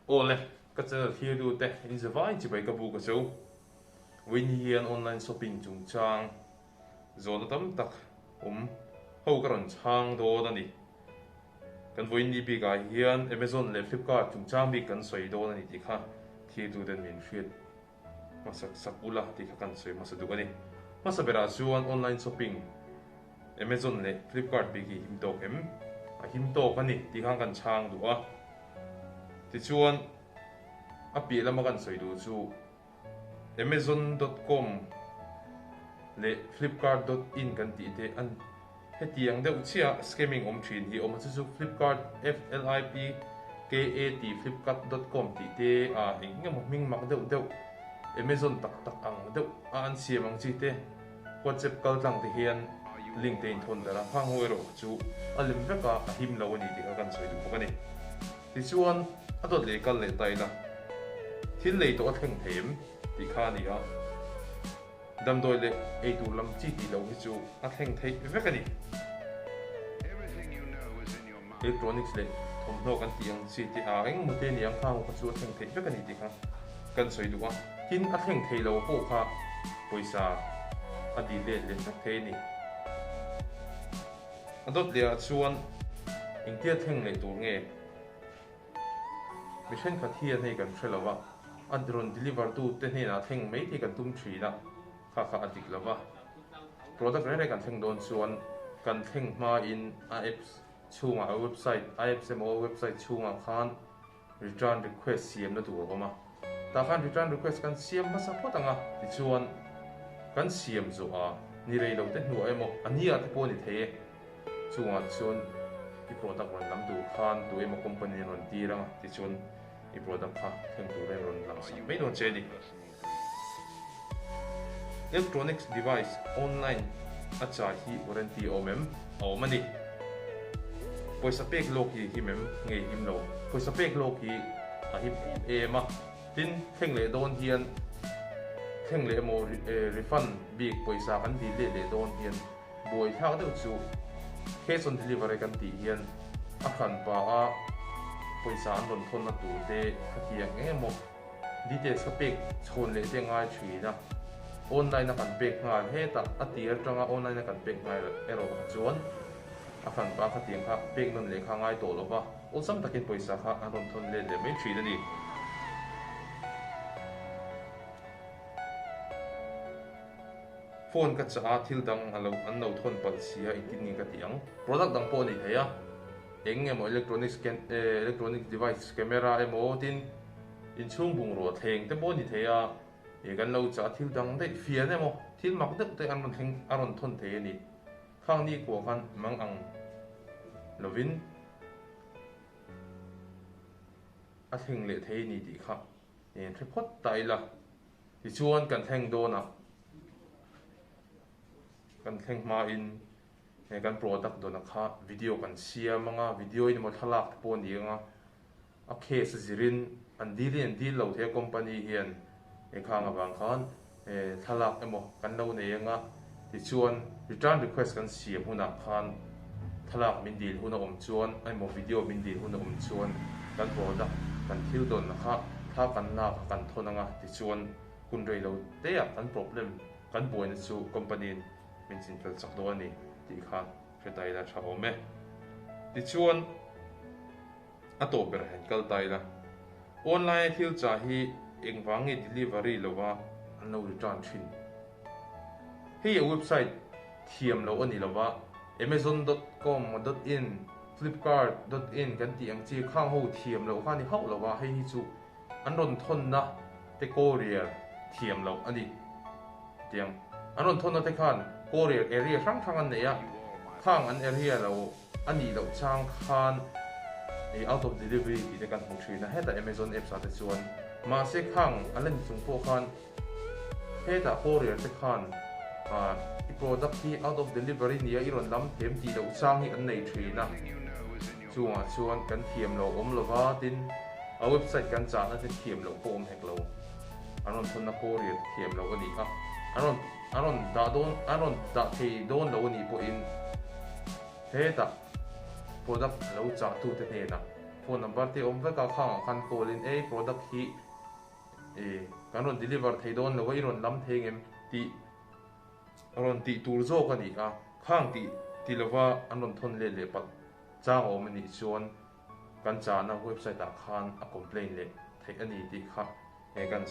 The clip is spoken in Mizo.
Aw le, ka channel thirtute inzavai chibai ka buk a chu. Vawiin hian online shopping chungchang zawhna tam tak awm ho ka rawn chhang dawn a ni. Kan vawiin ni bikah hian Amazon leh Flipkart chungchang bik kan sawi dawn a ni tih kha thirtuten min hriat hmasak sak ula tih kha kan sawi hmasa duh a ni. Hmasa berah chuan online shopping Amazon leh Flipkart bik hi him tawk em? A him tawk a ni tih khan kan chhang duh a. Tichuan a piah lama kan sawi duh chu Amazon dot com leh Flipkart dot in kan tih te an hetiang deuh chiah scamming awm thin hi awm a chu chu Flipkart F-L-I-P K-A-T Flipkart dot com tih te a eng emaw hming mak deuh deuh Amazon tak tak ang deuh a an siam ang chi te WhatsApp kal tlang te hian link te inthawn darh a hma ngawi erawh kha chu a lem vek a a him lo a ni tih kha kan sawi duh bawk a ni. Tichuan, a dawt leh kal leh ta ila, thil lei tawh a thleng thei em? tih kha a ni a. Damdawi leh eitur lam chi tih loh hi chu a thleng theih vek a ni. Electronics leh thawmhnaw kan tih ang chi te a engemaw te ni ang kha ho kha chu a thleng theih vek a ni tih kha kan sawi duh a. Tin, a thleng thei lo pawh kha pawisa a dil let leh vek thei a ni. A dawt leh ah chuan engtia thleng leh tur nge? Mi thenkhat hian hei kan hre lo a, a rawn deliver tu te hnenah thleng mai thei kan tum thin a, kha kha a dik lo va. Product reng reng kan thleng dawn chuan kan thleng hmain a apps chhungah a website a apps emaw a website chhungah khan return request siamna tur a awm a, tah khan return request kan siam hmasa phawt ang a, tichuan kan siam zawh a ni rei lo te hnuah emaw a nia te pawh a ni thei e, chungah chuan i product rawn lam tur khan tu emaw company in rawn tir ang a, tichuan i product kha thleng tur in rawn lang sak mai dawn che a ni. Electronics device online a chai hi warranty a awm em? A awm a ni. Pawisa pek lawk hi him em? Nge him lo. Pawisa pek lawk hi a him em em a. Tin, thleng leh dawn hian thleng leh emaw refund bik pawisa kan dil leh leh dawn hian buai thlak deuh chu cash on delivery kan tih hian a hranpa a pawisa an rawn thawnna tur te khatiang eng emaw Details ka pek chhawn leh te ngai thin a, online a kan pek nghal hetah a tir atanga online a kan pek nghal erawh kha chuan a hranpa khatiang kha pek nawn leh kha ngai tawh lova awlsam takin pawisa kha an rawn thawn let leh mai thin a ni. Phone ka chah a, thil dang a lo an lo thawn palh si a, engtin nge ka tih ang? Product dang pawh a ni thei a, eng emaw electronics electronic device camera emaw tin inchhung bungrua thleng te pawh a ni thei a, ih kan lo chah a thil dang daih fian emaw thil mak deuh te an rawn thleng a rawn thawn thei a ni. Khang ni kua khan mang ang lovin a thleng leh thei a ni tih kha eng hre phawt ta ila. Tichuan kan thleng dawn a, kan thleng hmain he kan product dawn a kha video kan siam anga, video in emaw thlalak te pawh a ni anga, a case a zirin an deal in an deal lo thei a company hian he khang avang khan thlalak emaw kan lo nei anga, tichuan return request kan siam hunah khan thlalak min dil hun a awm chuan emaw video min dil hun a awm chuan kan product kan thil dawn kha thla kan lak a kan thawn anga tichuan hun rei lo te ah kan problem kan buaina chu company in min chinfel chak dawn a ni tih kha hre ta ila tha awm e. Tichuan a tawp ber ah hian kal ta ila online a thil chah hi engvang nge delivery lova an lo return thin? Hei a website thiam loh a ni lova, Amazon dot com dot in, Flipkart dot in kan tih ang chi khang ho thiam loh kha a ni hauh lova, hei hi chu an rawn thawnna te courier thiam loh a ni. Tiang an rawn thawnna te khan courier area hrang hrang an nei a, khang an area lo a nih loh chang khan ih out of delivery tih te kan hmu thin a, hetah Amazon apps ah te chuan mahse khang a la ni chung pawh khan Hetah courier te khan i product hi out of delivery nia i rawn lam them tih loh chang hi an nei thin a, chungah chuan kan thiam lo awm lova tin a website kan chahna te thiam loh pawh awm hek lo, an rawn thawnna courier te thiam loh a ni a, an rawn an rawn dah dawn an rawn dah thei dawn lo a nih pawhin hetah product lo chahtute hnenah. phone number te awm vek a, khangah khan call in ei product hi e kan rawn deliver thei dawn lo a, i rawn lam thei ngem tih rawn tih tur zawk a ni a, khang tih ti lova an rawn thawn let leh palh chang a awm a nih chuan kan chahna website ah khan a complain leh theih a ni tih kha he kan.